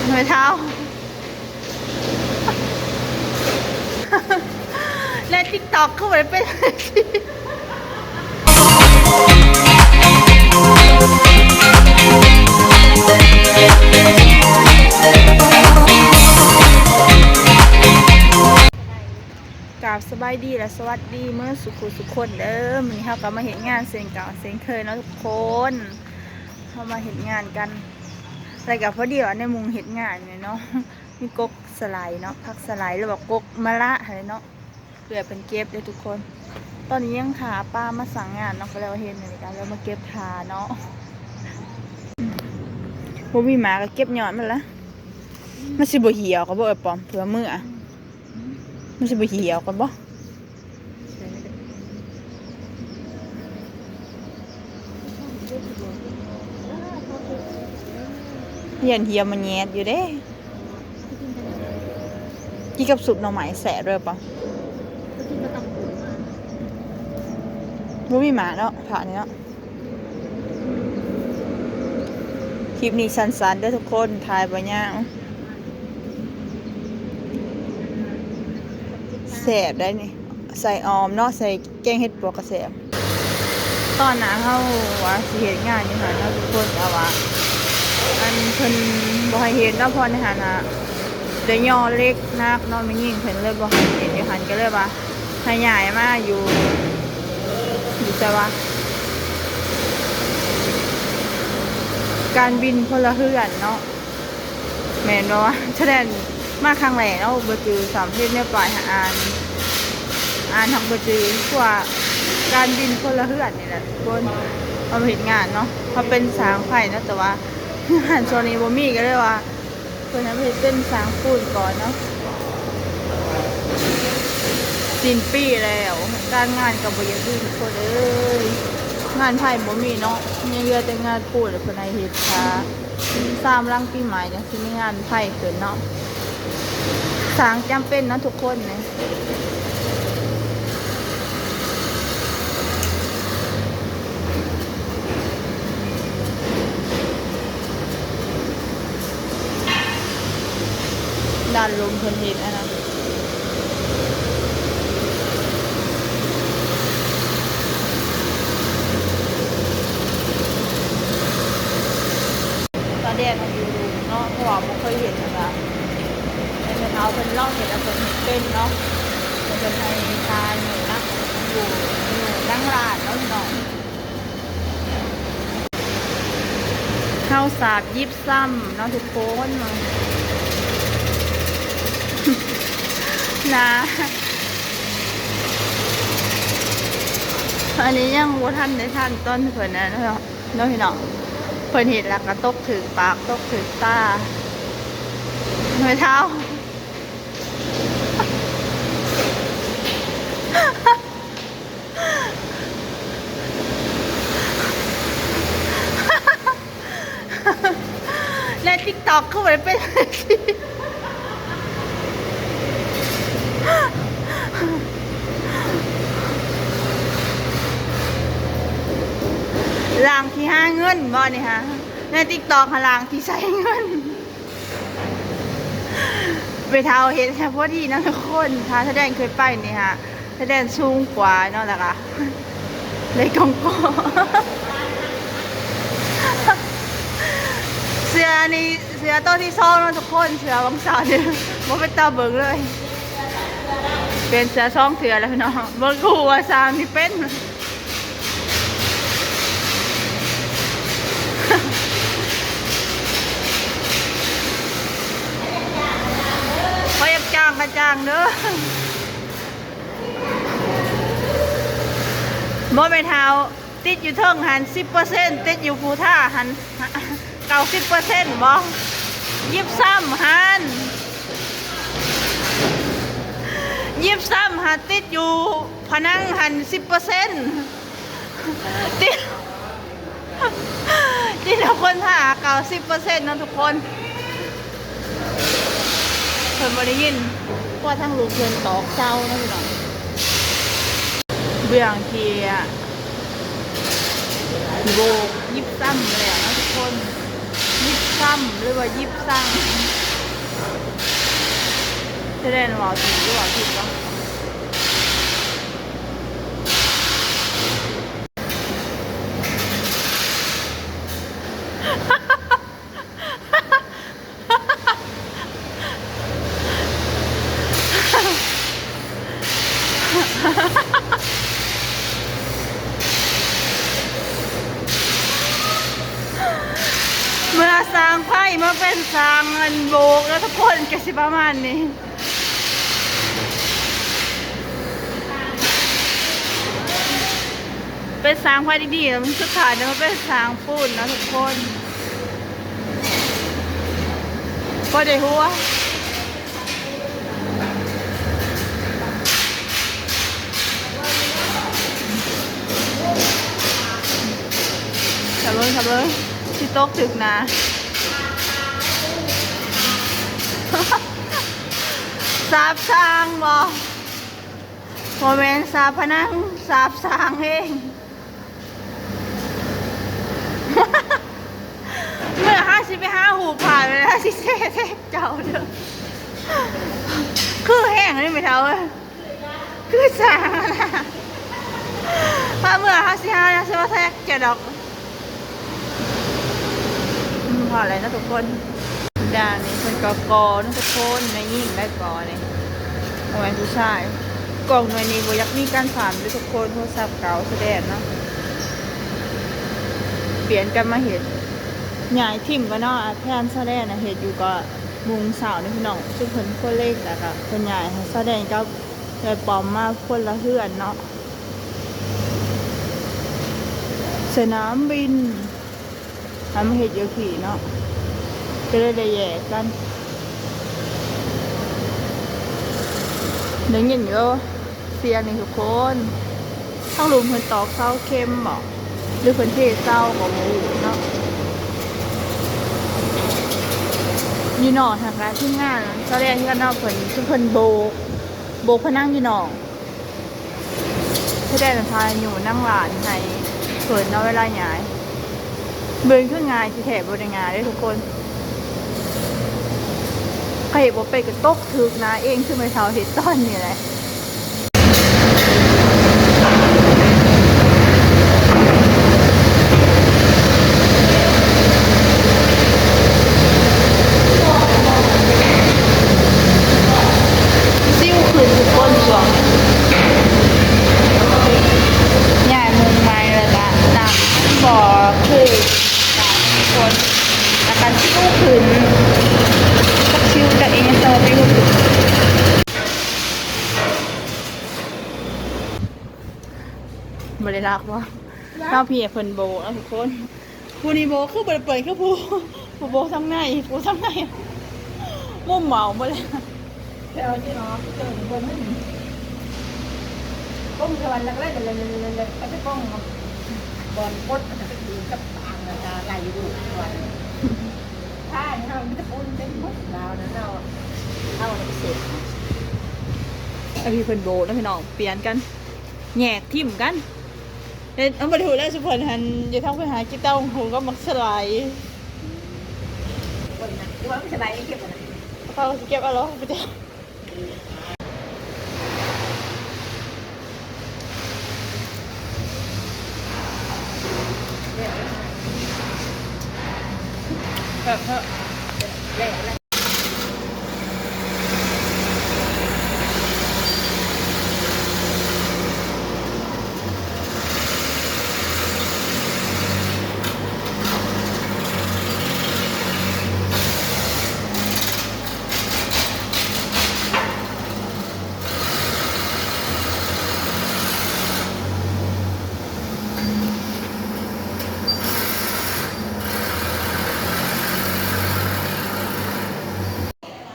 ແມ່ເຖົ້າ ໃນຕິກຕັອກຄືບໍ່ໄດ້ເປັນ. ກາບສະບາຍດີ ແລະ ສະຫວັດດີເໝິດສູ່ຄູ່ສູ່ຄົນເດີ. ມື້ນີ້ເຮົາກໍມາເຮັດງານເຊັ່ນເກົ່າເຊັ່ນເຄີຍເນາະທຸກຄົນ. ເຮົາມາເຮັດງານກັນ ແລ້ວກໍພໍດີວ່າໃນມຸງເຮັດງານນີ້ເນາະ ມີກົກສະໄລເນາະ ຜັກສະໄລ ຫຼືວ່າກົກມະລະຫັ້ນແຫຼະເນາະ. ເອື້ອຍເພິ່ນເກັບເດ້ທຸກຄົນ. ຕອນນີ້ຍັງຖ້າປ້າມາສັ່ງງານເນາະ ກໍເລີຍວ່າເຮັດອັນນີ້ ກໍເລີຍມາເກັບຖ້າເນາະ. ບໍ່ມີໝາກກໍເກັບຍອດມັນລະ. ມັນຊິບໍ່ຫ່ຽວກໍບໍ່ ເອີ ປອມ ເພື່ອເມືອ ມັນຊິບໍ່ຫ່ຽວກັນບໍ່? ຢ້ານຫ່ຽວມາແຍດຢູ່ເດ້. ກິນກັບຊຸບໜໍ່ໄມ້ແຊບເດີປະ. ບໍ່ມີໝາກເນາະ ພະນີ້ເນາະ. ຄລິບນີ້ສັ້ນໆເດີທຸກຄົນ ຖ່າຍບໍ່ຍາວ. ແຊບໄດ໋ນີ້ ໃສ່ອອມເນາະ ໃສ່ແກງເຫັດປວກກໍແຊບ. ຕອນໜ້າເຮົາວ່າຊິເຮັດງານຢູ່ຫັ້ນເນາະທຸກຄົນ ແຕ່ວ່າອັນເພິ່ນບໍ່ໃຫ້ເຮັດເນາະ ເພາະໃນຫັ້ນນະ ໄດ້ຍໍເຫຼັກໜັກເນາະ ແມ່ຍິງເພິ່ນເລີຍບໍ່ໃຫ້ເຮັດຢູ່ຫັ້ນ ກໍເລີຍວ່າໃຫ້ຍ້າຍມາຢູ່ ຢູ່ໃສວະ ການບິນພົນລະເຮືອນເນາະ. ແມ່ນບໍ່ວະ? ສະແດງມາຄັ້ງແລກເນາະ ບໍ່ຈື່ຊ້ຳ ເຮັດແນວປ້າຍຫາອ່ານ ອ່ານຮັກບໍ່ຈື່ ພວກການບິນພົນລະເຮືອນນີ້ແຫຼະທຸກຄົນ. ເຮົາເຮັດງານເນາະ ເຮົາເປັນຊ່າງໄຟເນາະ ແຕ່ວ່າງານຊ່ວງນີ້ບໍ່ມີ ກໍເລີຍວ່າ ເພິ່ນໃຫ້ເຮັດເປັນຊ່າງປູນກ່ອນເນາະ. ສິ້ນປີແລ້ວ ການງານກໍບໍ່ຢາກດີທຸກຄົນເອີຍ. ງານໄຜບໍ່ມີເນາະ ຍັງເຫຼືອແຕ່ງານປູນ ແລ້ວເພິ່ນໃຫ້ເຮັດຖ້າສາມຫຼັງປີໃໝ່ ຈັ່ງຊິມີງານໄຜຂຶ້ນເນາະ. ຊ່າງຈຳເປັນເນາະທຸກຄົນ. ດ້ານລຸ່ມເພິ່ນເຮັດອັນນັ້ນ ຕາແດດມັນຢູ່ເນາະ ເພາະວ່າບໍ່ເຄີຍເຮັດຫັ້ນນະ. ແມ່ເຖົ້າເພິ່ນລອງເຮັດ ແລ້ວເພິ່ນເຮັດເປັນເນາະ ແລ້ວເພິ່ນໃຫ້ທານຢູ່ນະ ຢູ່ ຢູ່ຫຼັງຮ້ານເນາະພີ່ນ້ອງ. ເຮົາສາບຢິບຊ້ຳເນາະທຸກຄົນ ນະ. ອັນນີ້ຍັງບໍ່ທັນໄດ້ທັນຕອນເພິ່ນນັ້ນເນາະ ເນາະພີ່ນ້ອງ. ເພິ່ນເຮັດແລ້ວກໍຕົກຖືກປາກ ຕົກຖືກຕາ ແມ່ເຖົ້າ. ໃນຕິກຕັອກຄືບໍ່ໄດ້ເປັນ ລ່າງທີ່ຫາເງິນບໍ່ນີ້ຫາ? ໃນຕິກຕັອກຫາລ່າງທີ່ໃຊ້ເງິນ. ແມ່ເຖົ້າເຮັດໃຫ້ພໍດີນະທຸກຄົນ. ຖ້າສະແດງເຄີຍໄປນີ້ຫາ ສະແດງສູງກວ່າເນາະ ແລ້ວກະໄດ້ກອງກໍ ເສື້ອນີ້ເສື້ອໂຕທີສອງເນາະທຸກຄົນ. ເສື້ອວັງຊານີ້ບໍ່ເປັນຕາເບິ່ງເລີຍ. ປ່ຽນເສື້ອສອງເທື່ອແລ້ວພີ່ນ້ອງ. ເບິ່ງຄືວ່າຊ່າງນີ້ເປັນ ໃຜຢາກຈ້າງກໍຈ້າງເດີ. ບໍ່ແມ່ນເຖົ້າ ຕິດຢູ່ເທິງຫັ້ນສິບເປີເຊັນ ຕິດຢູ່ຜູ້ທ່າຫັ້ນເກົ້າສິບເປີເຊັນບໍ່? ຢິບຊ້ຳຫັ້ນ ຢິບຊ້ຳຫັ້ນຕິດຢູ່ຜະໜັງຫັ້ນສິບເປີເຊັນ ຕິດ ທີ່ທຸກຄົນຖ້າເກົ້າສິບເປີເຊັນເນາະທຸກຄົນ. ເພິ່ນບໍ່ໄດ້ຍິນ ເພາະວ່າທາງລູກເພິ່ນຕອກເສົາເນາະພີ່ນ້ອງ. ເບື້ອງທີ່ໂບກຢິບຊ້ຳແລ້ວເນາະທຸກຄົນ ຢິບ ຊ້ຳ ຫຼືວ່າຢິບຊັງ ສະແດງວ່າຖືກ ຫຼືວ່າຜິດວະ? ເມື່ອຊ່າງໄຟມາເປັນຊ່າງອັນໂບກແລ້ວທຸກຄົນ ກະຊິປະມານນີ້. ເປັນຊ່າງໄຟດີໆ ແລ້ວມັນສຸດທ້າຍແລ້ວມາເປັນຊ່າງປູນເນາະທຸກຄົນ ພໍໄດ້ຫົວ. ຖ້າເບິ່ງ ຖ້າເບິ່ງ ຊິຕົກຖືກໜ້າ ສາບສ້າງບໍ່? ບໍ່ແມ່ນສາບພະນັງ ສາບສ້າງເອງ. ເມື່ອເຮົາຊິໄປຫາຮູບພາບ ແລ້ວເຮົາຊິແຊະແທັກເຈົ້າເດີ ຄືແຮງເລີຍແມ່ເຖົ້າເອີຍ ຄືຊ່າງຫັ້ນນະ ວ່າເມື່ອເຮົາຊິຫາ ເຮົາຊິມາແທັກເຈົ້າດອກ. ອືມ ພໍແລ້ວເນາະທຸກຄົນ. ດານີ້ເພິ່ນກໍກໍ່ເນາະທຸກຄົນ ແມ່ຍິງໄດ້ກໍ່ນີ້ ບໍ່ແມ່ນຜູ້ຊາຍ. ກ້ອງໜ່ວຍນີ້ບໍ່ຢາກມີການສັ່ນເດີທຸກຄົນ ໂທລະສັບເກົ່າສະແດງເນາະ ປ່ຽນກັນມາເຮັດ ຍ້າຍຖິ້ມກ່ອນເນາະ. ແຜ່ນສະແດງນະເຮັດຢູ່ກໍມຸງເສົານີ້ພີ່ນ້ອງ ຊຸມເພິ່ນຄົນເລັກ ແລ້ວກໍເພິ່ນຍ້າຍໃຫ້ສະແດງກັບເອື້ອຍປ້ອມມາຄົນລະເຮືອນເນາະ. ສະໜາມບິນ ເອົາມາເຮັດຢູ່ພີ້ເນາະ ກໍເລີຍໄດ້ແຍກກັນ. ໄດ້ຍິນຢູ່ສຽງນີ້ທຸກຄົນ ທາງລຸ່ມເພິ່ນຕອກເສົາເຂັມບໍ ຫຼືເພິ່ນເທເສົາກໍບໍ່ຮູ້ເນາະ. ຢູ່ນອກຫັ້ນກະທີມງານສະແດງຄືກັນເນາະ ເພິ່ນ ເພິ່ນໂບກ ໂບກພະນັງຢູ່ນອກ. ສະແດງພາຍຸນາງຫຼານໃຫ້ເພິ່ນເນາະ ເວລາຍ້າຍ. ເບິ່ງຄືງ່າຍ ທີ່ແທ້ບໍ່ໄດ້ງ່າຍເດ້ທຸກຄົນ. ໃຜເຮັດບໍ່ເປັນກໍຕົກຖືກໜ້າເອງ ຄືແມ່ເຖົ້າເຮັດຕອນນີ້ແຫຼະ. ຊິວຂຶ້ນທຸກຄົນຊ່ວງນີ້ ຍ້າຍມຸງໃໝ່ ແລ້ວກະນ້ຳບໍ່ຄືກັນທຸກຄົນ ແລ້ວກະຊິວຂຶ້ນ ຈັກຊິວຈັກອີ່ຫຍັງ ແຕ່ວ່າຊິວຂຶ້ນ. ບໍ່ໄດ້ລາກບໍ່? ລາກ ເຮົາເພຍເພິ່ນໂບກເນາະທຸກຄົນ. ຜູ້ນີ້ໂບກຄືບໍ່ໄດ້ເປີດ ຄືຜູ້ ຜູ້ໂບກທາງໃນ ຜູ້ທາງໃນມຸມເມົາໝົດແລ້ວ. ແຖວທີ່ເນາະ ເຈີເພິ່ນຫັ້ນ ກົ້ມສະຫວັນແລ້ວກໍໄລ່ ໄປແຕ່ກ້ອງ ບ່ອນກົດ ມັນຈະໄປຕີກັບອ່າງ ແລ້ວກໍໄລ່ຢູ່ກ່ອນ ຖ້າເຮົາມີແຕ່ປູນເຕັມໝົດລາວນະ ເຮົາ ເຮົາໄປເສບ. ອັນນີ້ເພິ່ນໂບກນະພີ່ນ້ອງ ປ່ຽນກັນ ແຍກທີມກັນ. ເອີ ບໍ່ໄດ້ຮູ້ແລ້ວ ຊຸມເພິ່ນຫັ້ນ ຢ່າທັກໄປຫາກິນເຕົ້າຫູກັບໝາກສະໄລ. ເບິ່ງນະ ຫຼືວ່າໝາກສະໄລເກັບຫັ້ນນະ ເຂົາຊິເກັບເອົາເນາະ ບໍ່ຈັກ. ແບບເນາະ ແລ້ວ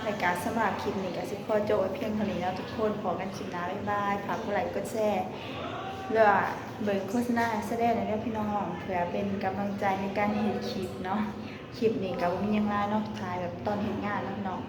ແລະກະສຳລັບຄລິບນີ້ກະຊິຂໍຈົບໄວ້ພຽງເທົ່ານີ້ເນາະທຸກຄົນ. ພໍ້ກັນຄລິບໜ້າ ບາຍບາຍ. ຝາກກົດໄລກົດແຊ ຫຼືວ່າເບິ່ງໂຄສະນາໃຫ້ສະແດງແດ່ເດີພີ່ນ້ອງ ເພື່ອເປັນກຳລັງໃຈໃນການເຮັດຄລິບເນາະ. ຄລິບນີ້ກະບໍ່ມີຫຍັງຫຼາຍເນາະ ຖ່າຍແບບຕອນເຮັດງານເນາະພີ່ນ້ອງ.